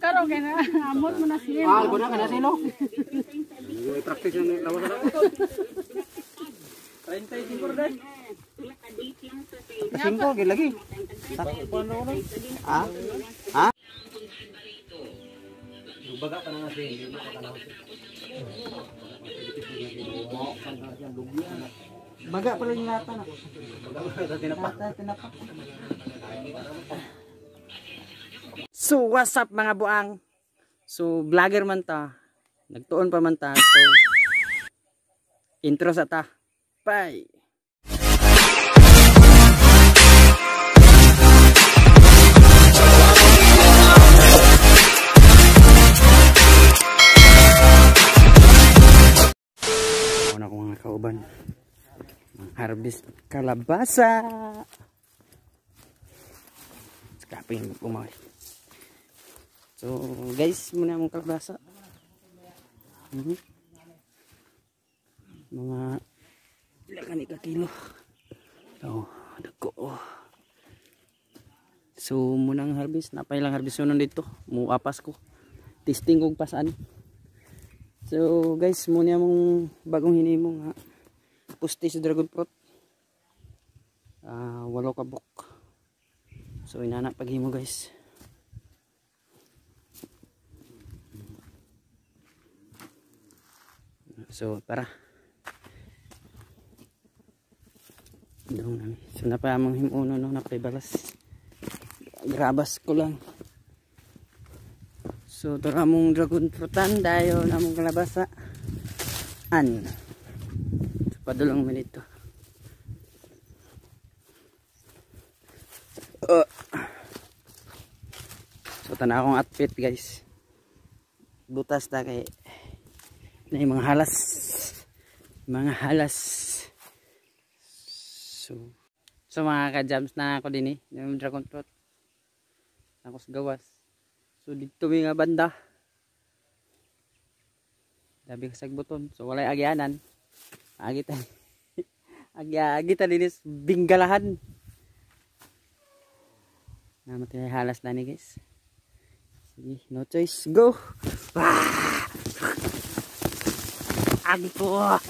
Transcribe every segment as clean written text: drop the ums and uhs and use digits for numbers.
Karon kay na amot mo na siya. Ah, guna ka na sino? Practice yung lawas na. 35 rin. 5 gid lagi. Ah? Ha? Baga pa na nga siya, hindi pa kana. Baga pala yung lata na. Baga tinapa. So what's up mga buang? So vlogger man ta. Nagtuon pa man ta. So intro sa ta. Bye. Una ko mga kauban. Harvest kalabasa. Kaping umay. So guys, muna among kalabasa. Mga pila ka ni ka kilo. Oh, dagko. Oh. So muna ang harvest, napay lang harvest nun dito. Muapas ko. Testing kog pasan. So guys, muna among bagong hinimo nga puste sa dragon fruit. 8 ka buk. So inana paghimo guys. So tara. Dong nami. So napa among himuno no, napay balas. Grabas ko lang. So tara among dragon fruitan dayon among kalabasa. An. So, padulong mi dito. So tana akong outfit guys. Butas ta kay na yung mga halas. Mga halas. So mga ka-jams na ako din eh. Yung dragon fruit. Ako sa gawas. So dito may nga banda. Dabi ka sagbuton. So walay agyanan. Agita. Agita dinis binggalahan. Namatay halas na ni guys. Sige, no choice. Go! Ah! Agi ko! Ah!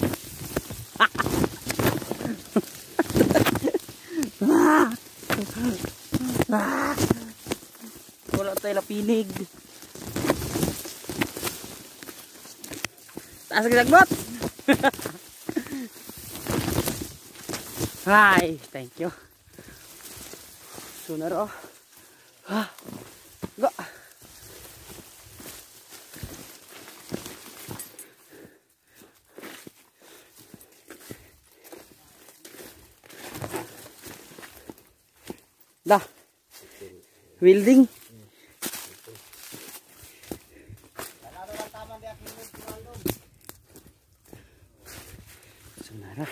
Ah! Wala tayo lapinig. Taas ka sagbot! Hi! Thank you. Sooner oh. Ah. Go. Da. Welding. Sunara.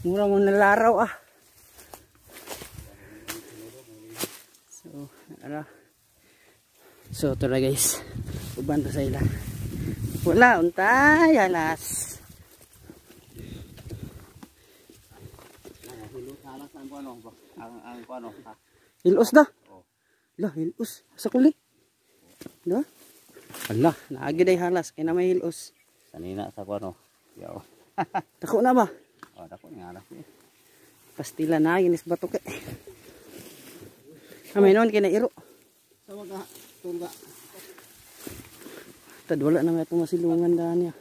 Mura mo nalaraw ah. So, ano? So, ito na guys. Uban to sa ila. Wala, untay, alas. Hilos na. Lah, hilos. Sa kuli. Diba? Ala, naagi day halas. Kaya na may hilos. Sanina sa kuano. Yaw. Dako na ba? Oh, dako nga halas. Pastila na, ginis batok eh. Kami noon kinairo. Sa waga, tulga. Tad wala na may itong masilungan daan niya.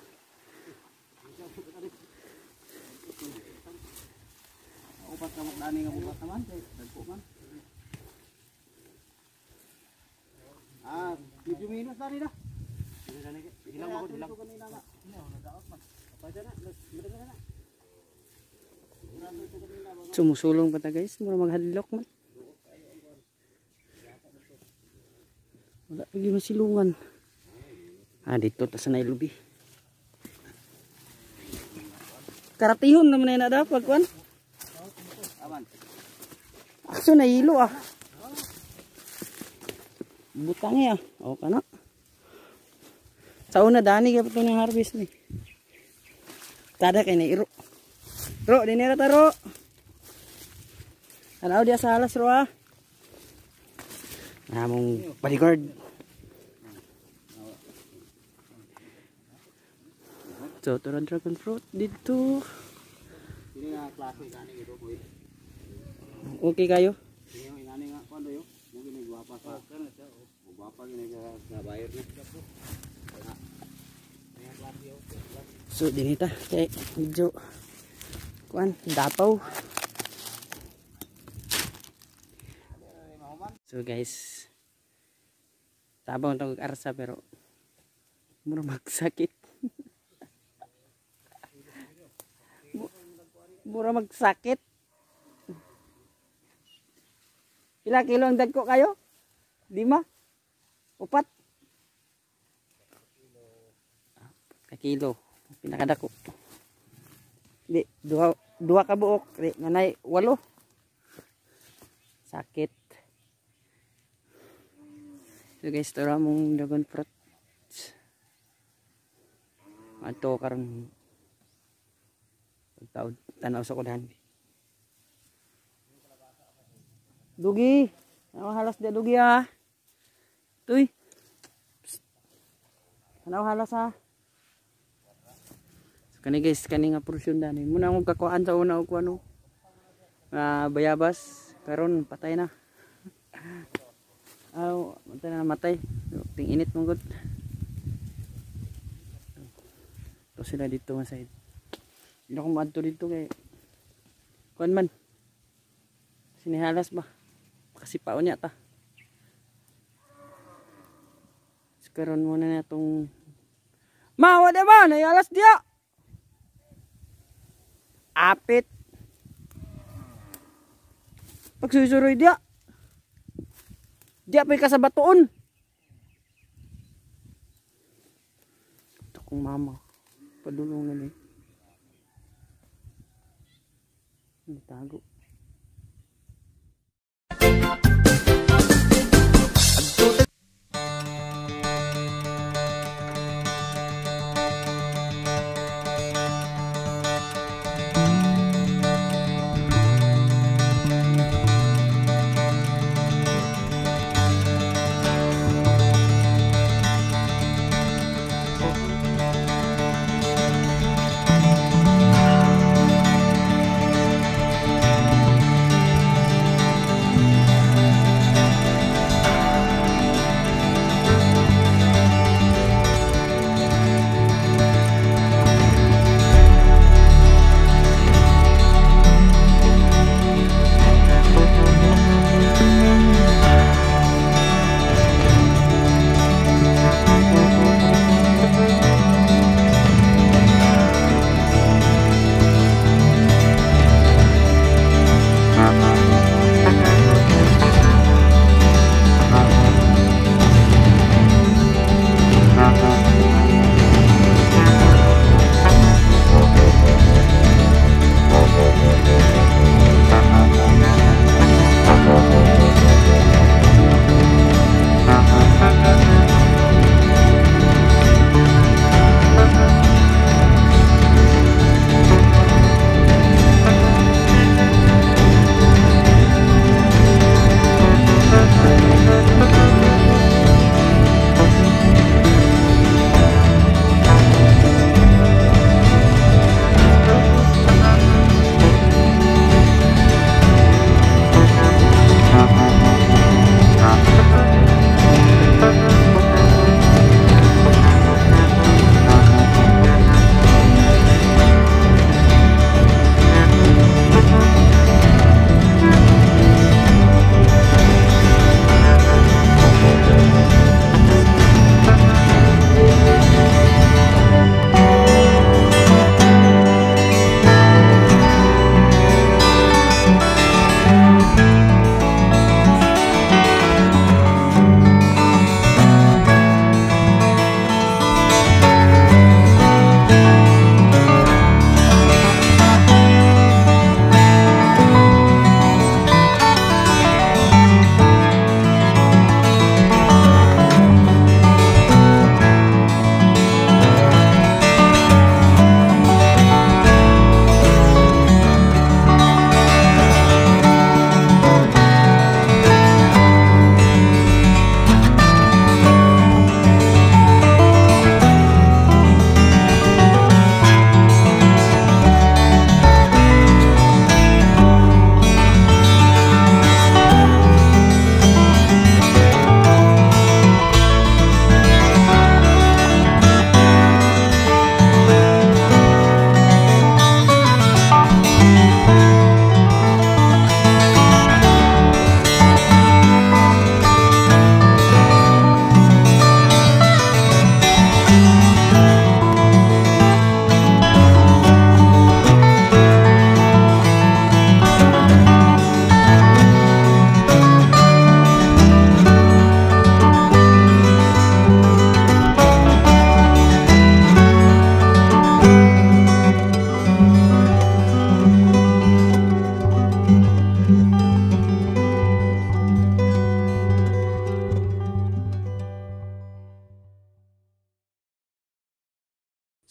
Upat ka dani nga upat naman, dagko man. Ah, medyo minus na rin ah. Hilang ako, hilang. Sumusulong pa ta guys, mura maghadlok man. Wala pagi masilungan. Ah, dito ta sa nailubi. Karatihon naman na dapat kwan. Akso nahilo ah. Butang ya. O kana. Sa una dani kay pud ng harvest ni. Tada kay nairo. Ro dinera ta ro. Tanaw dia sa alas ro ah. Among bodyguard. So, ito na dragon fruit dito. Ini nga klase gani ito boy. Okay kayo? Ini nga nga kuan do yo. Mo gini gwapa sa. Gwapa gini ka bayar ni. So, dinita kay medyo kuan dapaw. So guys, tabang tong arsa pero mura magsakit. Mura magsakit. Pila kilo ang dagko kayo? 5? 4? Ka kilo pinakadako. Di duha ka buok, di nanay 8. Sakit. So guys, ito mong dragon fruit. Ato karon pagtaod tanaw sa kudahan. Dugi, tanaw halas dia dugi ah. Tuy. Tanaw halas ha. So kani guys, kani nga porsyon dani. Muna akong kakuan sa una og ano. Bayabas karon patay na. Aw, matay na matay. Ting init mong gud. Ito sila dito nga side. Hindi ako maadto dito kay kuan man. Sinihalas ba? Kasi paon niya ta. So, karon muna na itong Ma, wala ba? Nayalas diya. Apit. Pagsusuroy diya. Diya pa ka sa batuon. Ito kong mama. Padulong na ni. Nitago.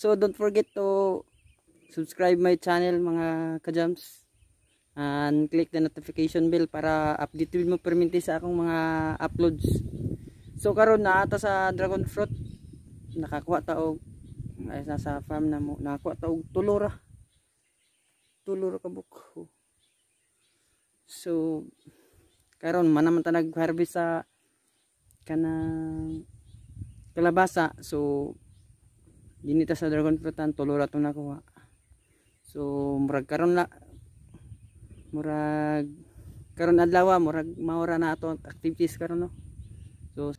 So don't forget to subscribe my channel, mga kajams, and click the notification bell para update mo perminti sa akong mga uploads. So karon naa ta sa dragon fruit, nakakuha ta og ay nasa farm na mo, nakakuha ta og tulo ra, tulo ra ka buok. So karon man naman ta nag-harvest sa kanang kalabasa, so dinhi ta sa dragon fruit an tulo ra tong nakuha. So murag karon la, murag karon adlaw, murag maura na ato activities karon, no? So